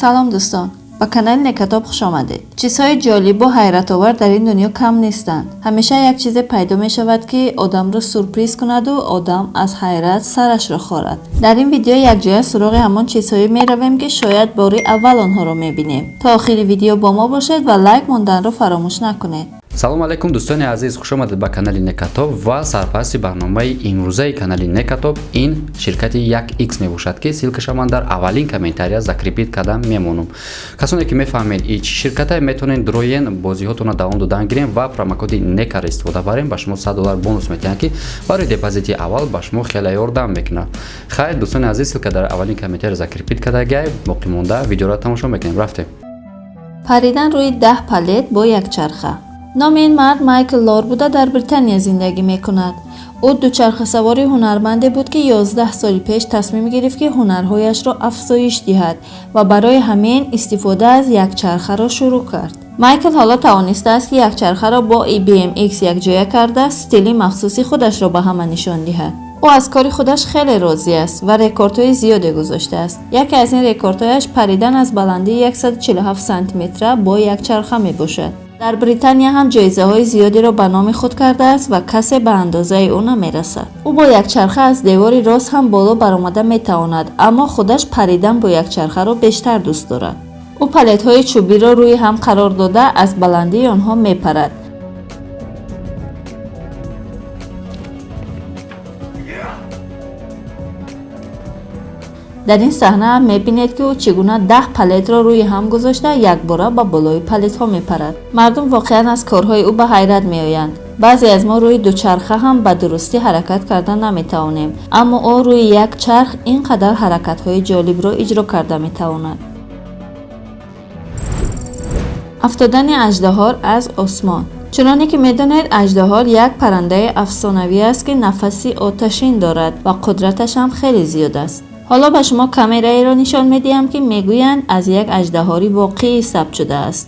Салом дӯстон, ба канали Некатоб хуш омадед. Чизҳои ҷолибу ҳайратовар дар ин дунё кам нестанд. Ҳамеша як чизе пайдо мешавад, ки одамро сюрприз кунаду одам аз ҳайрат сарашро хорад. Дар ин видео якҷоя суроғи ҳамон чизҳое меравем, ки шояд бори аввал онҳоро мебинем. То охири видео бо мо бошед ва лайк монданро фаромӯш накунед. Салом алейкум, дӯстони азиз, хуш омадед ба канали Некатоб ва сарпарасти барномаи имрӯзаи канали Некатоб ин ширкати 1x мебошад, ки ссылкаша ман дар аввалин комментария закрепить кардам мемонам. Касоне ки мефаҳмед и чӣ ширкате, метавонед дроен бозиҳотонро давом додан гирем ва промокоди Некаро истифода барем, ба шумо $100 бонус метиҳанд, ки барои депозити аввал ба шумо хеле ёрдам мекунад. Хайр, дӯстони азиз, ссылка дар аввалин комментария закрепить кардагиай, боқӣ монда видеоро тамошо мекунем. Рафтем. Паридан рӯи 10 палет бо якчарха. Номи ин мард Майкл Лор буда, дар Британия зиндагӣ мекунад. Ӯ дучархасавори ҳунарманде буд, ки 11 соли пеш тасмим гирифт, ки ҳунарҳояшро афзоиш диҳад ва барои ҳамин истифода аз якчархаро шурӯъ кард. Майкл ҳоло тавонистааст, ки якчархаро бо BMX якҷоя карда, стили махсуси худашро ба ҳама нишон диҳад. Ӯ аз кори худаш хеле розӣ аст ва рекордҳои зиёде гузоштааст. Яке аз ин рекордҳояш паридан аз баландии 147 сантиметра бо якчарха мебошад. Дар Британия ҳам ҷоизаҳои зиёдеро ба номи худ кардааст ва касе ба андозаи ӯ намерасад. Ӯ бо якчарха аз девори рост ҳам боло баромада метавонад, аммо худаш паридан бо якчархаро бештар дӯст дорад. Ӯ палетҳои чӯбиро рӯи ҳам қарор дода, аз баландии онҳо мепарад. Дар ин саҳна мебинед, ки ӯ чӣ гуна 10 палетро рӯи ҳам гузошта, якбора ба болои палетҳо мепарад. Мардум воқеан аз корҳои ӯ ба ҳайрат меоянд. Баъзе аз мо рӯи дучарха ҳам ба дурустӣ ҳаракат карда наметавонем, аммо ӯ рӯи як чарх ин қадар ҳаракатҳои ҷолибро иҷро карда метавонад. Афтодани аждаҳор аз осмон. Чуноне ки медонед, аждаҳор як паррандаи афсонавӣ аст, ки нафаси оташин дорад ва қудраташ ҳам хеле зиёд аст. Ҳоло ба шумо камераеро нишон медиҳам, ки мегӯянд аз як аждаҳори воқеӣ сабт шудааст.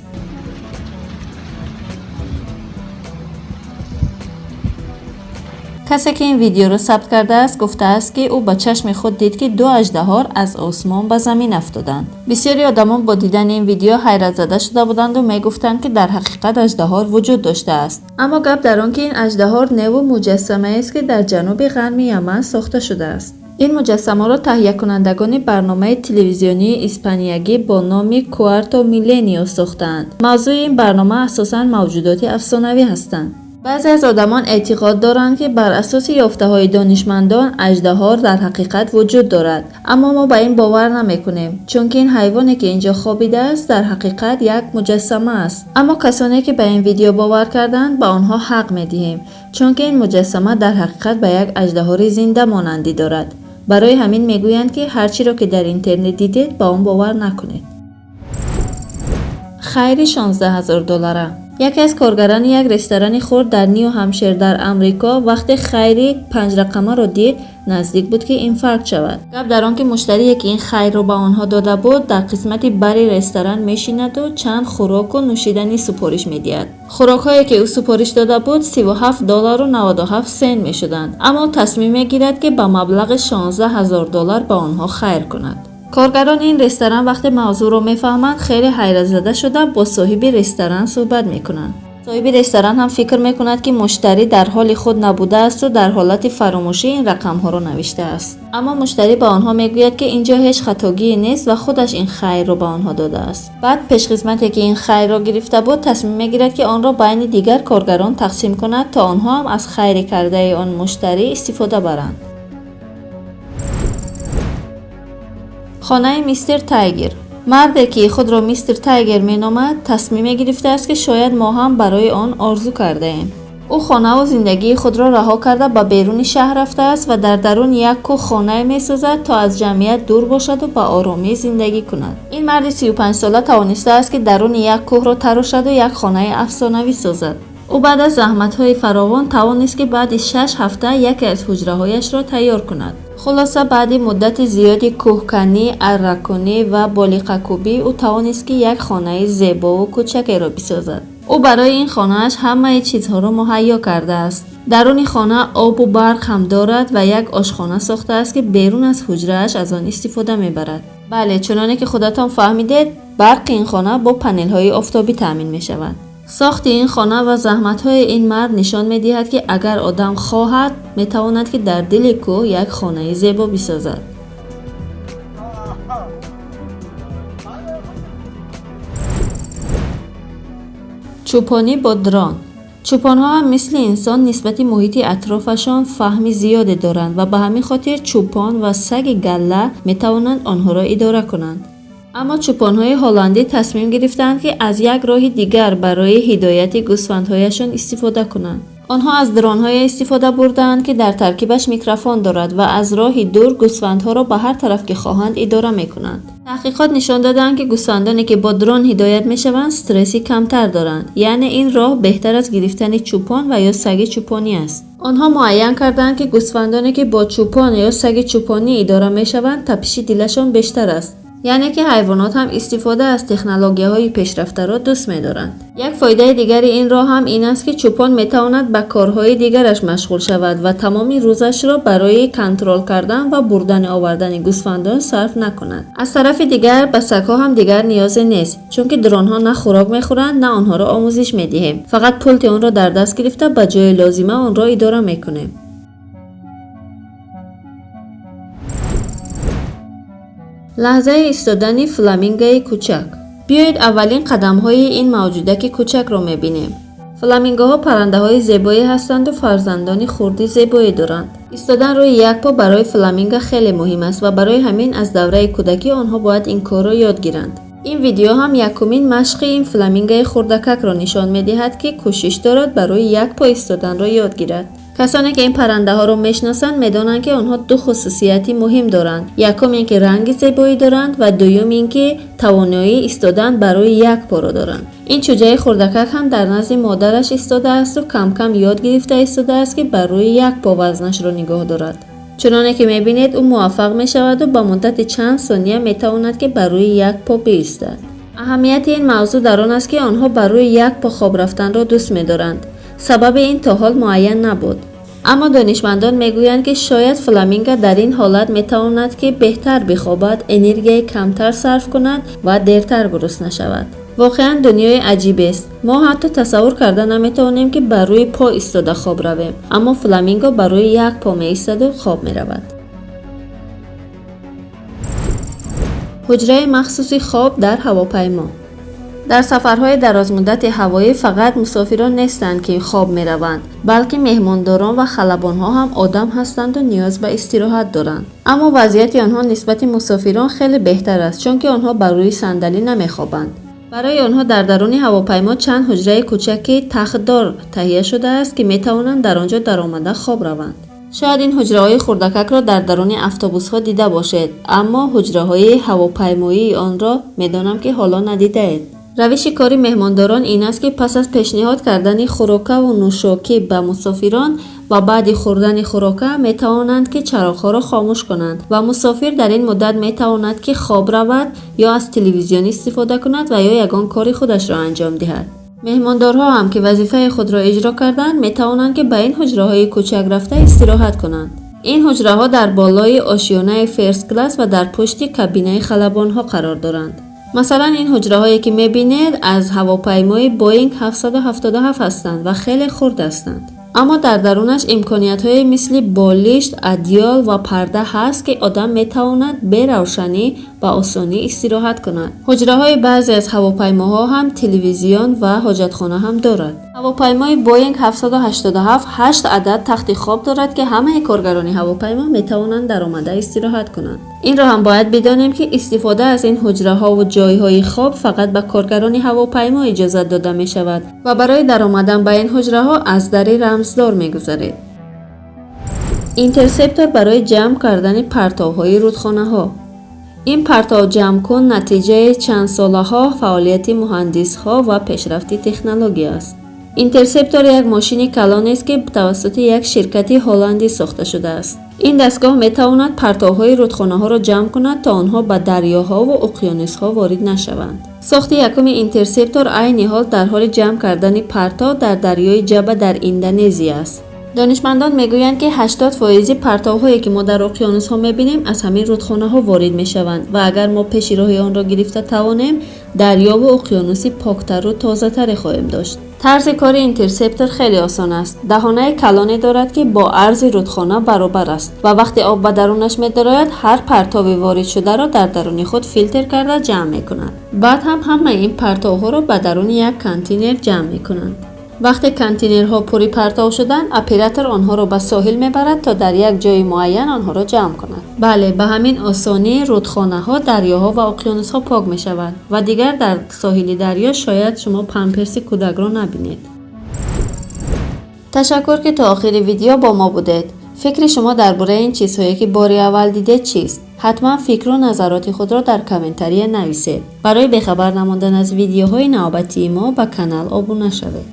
Касе ки ин видеоро сабт кардааст, гуфтааст, ки ӯ ба чашми худ дид, ки ду аждаҳор аз осмон ба замин афтоданд. Бисёри одамон бо дидани ин видео ҳайратзада шуда буданду мегуфтанд, ки дар ҳақиқат аждаҳор вуҷуд доштааст. Аммо гап дар он, ки ин аждаҳор неву муҷассамаест, ки дар ҷануби ғарми Яман сохта шудааст. Ин муҷассамаро таҳиякунандагони барномаи телевизионии испаниягӣ бо номи Куарто Миленио сохтаанд. Мавзӯи ин барнома асосан мавҷудоти афсонавӣ ҳастанд. Баъзе аз одамон эътиқод доранд, ки бар асоси ёфтаҳои донишмандон аждаҳор дар ҳақиқат вуҷуд дорад, аммо мо ба ин бовар намекунем, чунки ин ҳайвоне, ки инҷо хобидааст, дар ҳақиқат як муҷассама аст. Аммо касоне, ки ба ин видео бовар карданд, ба онҳо ҳақ медиҳем, чунки ин муҷассама дар ҳақиқат ба як аждаҳори зинда монандӣ дорад. Барои ҳамин мегӯянд, ки ҳар чиро ки дар интернет дидед, ба он бовар накунед. Хайри 16 000 доллара. Яке аз коргарони як ресторани хурд дар Ню Ҳамшир дар Амрико вақте хайри панҷрақамаро дид, наздик буд, ки инфаркт шавад. Гап дар он, ки муштарие, ки ин хайрро ба онҳо дода буд, дар қисмати бари ресторан мешинаду чанд хӯроку нӯшиданӣ супориш медиҳад. Хӯрокҳое, ки ӯ супориш дода буд, 37 доллару 97 сент мешуданд, аммо ӯ тасмим мегирад, ки ба маблағи 16 000 доллар ба онҳо хайр кунад. Коргарони ин ресторан вақте мавзӯъро мефаҳманд, хеле ҳайратзада шуда бо соҳиби ресторан суҳбат мекунанд. Соҳиби ресторан ҳам фикр мекунад, ки муштарӣ дар ҳоли худ набудаасту дар ҳолати фаромӯшӣ ин рақамҳоро навиштааст. Аммо муштарӣ ба онҳо мегӯяд, ки инҷо ҳеҷ хатогие нест ва худаш ин хайрро ба онҳо додааст. Баъд пешхизмате, ки ин хайрро гирифта буд, тасмим мегирад, ки онро байни дигар коргарон тақсим кунад, то онҳо ҳам аз хайри кардаи он муштарӣ истифода баранд. Хонаи мистер Тайгер. Марде, ки худро мистер Тайгер меномад, тасмиме гирифтааст, ки шояд мо ҳам барои он орзу кардаем. Ӯ хонаву зиндагии худро раҳо карда, ба беруни шаҳр рафтааст ва дар даруни як кӯҳ хонае месозад, то аз ҷамъият дур бошаду ба оромӣ зиндагӣ кунад. Ин марди 35сола тавонистааст, ки даруни як кӯҳро тарошаду як хонаи афсонавӣ созад. Ӯ баъд аз заҳматҳои фаровон тавонист, ки баъди 6 ҳафта яке аз ҳуҷраҳояшро тайёр кунад. Хулоса, баъди муддати зиёди кӯҳканӣ, арракунӣ ва болиқакӯбӣ ӯ тавонист, ки як хонаи зебову кӯчакеро бисозад. Ӯ барои ин хонааш ҳамаи чизҳоро муҳайё кардааст. Даруни хона обу барқ ҳам дорад ва як ошхона сохтааст, ки берун аз ҳуҷрааш аз он истифода мебарад. Бале, чуноне ки худатон фаҳмидед, барқи ин хона бо панелҳои офтобӣ таъмин мешавад. Сохти ин хона ва заҳматҳои ин мард нишон медиҳад, ки агар одам хоҳад, метавонад, ки дар дили кӯҳ як хонаи зебо бисозад. Чӯпонӣ бо дрон. Чӯпонҳо ҳам мисли инсон нисбати муҳити атрофашон фаҳми зиёде доранд ва ба ҳамин хотир чӯпон ва саги галла метавонанд онҳоро идора кунанд. Аммо чӯпонҳои ҳолландӣ тасмим гирифтаанд, ки аз як роҳи дигар барои ҳидояти гӯсфандҳояшон истифода кунанд. Онҳо аз дронҳое истифода бурдаанд, ки дар таркибаш микрофон дорад ва аз роҳи дур гӯсфандҳоро ба ҳар тараф ки хоҳанд идора мекунанд. Таҳқиқот нишон додаанд, ки гӯсфандоне ки бо дрон ҳидоят мешаванд, стресси камтар доранд. Яъне ин роҳ беҳтар аз гирифтани чӯпон ва ё саги чӯпонӣ аст. Онҳо муайян карданд, ки гӯсфандоне ки бо чӯпон ё саги чӯпонӣ идора мешаванд, тапиши дилашон бештар аст. Яъне ки ҳайвонот ҳам истифода аз технологияҳои пешрафтаро дӯст медоранд. Як фоидаи дигари ин роҳ ҳам ин аст, ки чӯпон метавонад ба корҳои дигараш машғул шавад ва тамоми рӯзашро барои контрол кардан ва бурдани овардани гӯсфандон сарф накунад. Аз тарафи дигар ба сагҳо ҳам дигар ниёзе нест, чунки дронҳо на хӯрок мехӯранд, на онҳоро омӯзиш медиҳем. Фақат пулти онро дар даст гирифта ба ҷои лозима онро идора мекунем. Лаҳзаи истодани фламингаи кӯчак. Биёед аввалин қадамҳои ин мавҷудаки кӯчакро мебинем. Фламингоҳо паррандаҳои зебое ҳастанду фарзандони хурди зебое доранд. Истодан рӯи як по барои фламинго хеле муҳим аст ва барои ҳамин аз давраи кӯдакӣ онҳо бояд ин корро ёд гиранд. Ин видео ҳам якумин машқи ин фламингаи хурдакакро нишон медиҳад, ки кӯшиш дорад барои як по истоданро ёд гирад. Касоне ки ин паррандаҳоро мешиносанд, медонанд, ки онҳо ду хусусияти муҳим доранд. Якум ин ки ранги зебоӣ доранд ва дуюм ин ки тавоноии истодан барои як поро доранд. Ин чӯҷаи хурдакак ҳам дар назди модараш истодаасту кам-кам ёд гирифта истодааст, ки бар рӯи як по вазнашро нигоҳ дорад. Чуноне ки мебинед, ӯ муваффақ мешаваду ба муддати чанд сония метавонад, ки бар рӯи як по биистад. Аҳамияти ин мавзӯъ дар он аст, ки онҳо бар рӯи як по хоб рафтанро дӯст медоранд. Сабаби ин то ҳол муайян набуд. Аммо донишмандон мегӯянд, ки шояд фламинго дар ин ҳолат метавонад, ки беҳтар бихобад, энергияи камтар сарф кунад ва дертар гурусна шавад. Воқеан дунёи аҷибест. Мо ҳатто тасаввур карда наметавонем, ки бар рӯи по истода хоб равем, аммо фламинго бар рӯи як по меистанду хоб меравад. Ҳуҷраи махсуси хоб дар ҳавопаймо. Дар сафарҳои дарозмуддати ҳавоӣ фақат мусофирон нестанд, ки хоб мераванд, балки меҳмондорон ва халабонҳо ҳам одам ҳастанду ниёз ба истироҳат доранд. Аммо вазъияти онҳо нисбати мусофирон хеле беҳтар аст, чунки онҳо бар рӯи сандалӣ намехобанд. Барои онҳо дар даруни ҳавопаймо чанд ҳуҷраи кӯчаки тахтдор таҳия шудааст, ки метавонанд дар он ҷо даромада хоб раванд. Шояд ин ҳуҷраҳои хурдакакро дар даруни автобусҳо дида бошед, аммо ҳуҷраҳои ҳавопаймоии онро медонам, ки ҳоло надидаед. Равиши кори меҳмондорон ин аст, ки пас аз пешниҳод кардани хӯрокаву нӯшокӣ ба мусофирон ва баъди хӯрдани хӯрока метавонанд, ки чароғҳоро хомӯш кунанд ва мусофир дар ин муддат метавонад, ки хоб равад ё аз телевизион истифода кунад ва ё ягон кори худашро анҷом диҳад. Меҳмондорҳо ҳам, ки вазифаи худро иҷро карданд, метавонанд, ки ба ин ҳуҷраҳои кӯчак рафта истироҳат кунанд. Ин ҳуҷраҳо дар болои ошёнаи ферст класс ва дар пушти кабинаи халабонҳо қарор доранд. Масалан, ин ҳуҷраҳое ки мебинед, аз ҳавопаймои Боинг 777 ҳастанд ва хеле хурд ҳастанд. Аммо дар дарунаш имкониятҳое мисли болишт, адёл ва парда ҳаст, ки одам метавонад беравшанӣ ба осонӣ истироҳат кунад. Ҳуҷраҳои баъзе аз ҳавопаймоҳо ҳам телевизион ва ҳоҷатхона ҳам дорад. Ҳавопаймои Боинг 787 ҳашт адад тахти хоб дорад, ки ҳамаи коргарони ҳавопаймо метавонанд даромада истироҳат кунанд. Инро ҳам бояд бидонем, ки истифода аз ин ҳуҷраҳову ҷойҳои хоб фақат ба коргарони ҳавопаймо иҷозат дода мешавад ва барои даромадан ба ин ҳуҷраҳо аз дари рамздор мегузаред. Интерсептор барои ҷамъ кардани партовҳои рудхонаҳо. Ин партовҷамъкун натиҷаи чандсолаҳо фаъолияти муҳандисҳо ва пешрафти технология аст. Интерсептор як мошини калонест, ки тавассути як ширкати ҳолландӣ сохта шудааст. Ин дастгоҳ метавонад партовҳои рудхонаҳоро ҷамъ кунад, то онҳо ба дарёҳову уқёнусҳо ворид нашаванд. Сохти якуми интерсептор айни ҳол дар ҳоли ҷамъ кардани партов дар дарёи Ҷаба дар Индонезия аст. Донишмандон мегӯянд, ки 80 фоизи партовҳое, ки мо дар уқёнусҳо мебинем, аз ҳамин рудхонаҳо ворид мешаванд ва агар мо пеши роҳи онро гирифта тавонем, дарёву уқёнуси поктару тозатаре хоҳем дошт. Тарзи кори интерсептор хеле осон аст. Даҳонаи калоне дорад, ки бо арзи рудхона баробар аст, ва вақте об ба дарунаш медарояд, ҳар партови воридшударо дар даруни худ филтр карда ҷамъ мекунад. Баъд ҳам ҳамаи ин партовҳоро ба даруни як контейнер ҷамъ мекунанд. Вақте контейнерҳо пури партов шуданд, оператор онҳоро ба соҳил мебарад, то дар як ҷои муайян онҳоро ҷамъ кунад. Бале, ба ҳамин осонӣ рудхонаҳо, дарёҳо ва уқёнусҳо пок мешаванд ва дигар дар соҳили дарё шояд шумо памперси кӯдакро набинед. Ташаккур, ки то охири видео бо мо будед. Фикри шумо дар бораи ин чизҳое, ки бори аввал дидед, чист? Ҳатман фикру назароти худро дар комментария нависед. Барои бехабар намондан аз видеоҳои навбатии мо ба канал обуна шавед.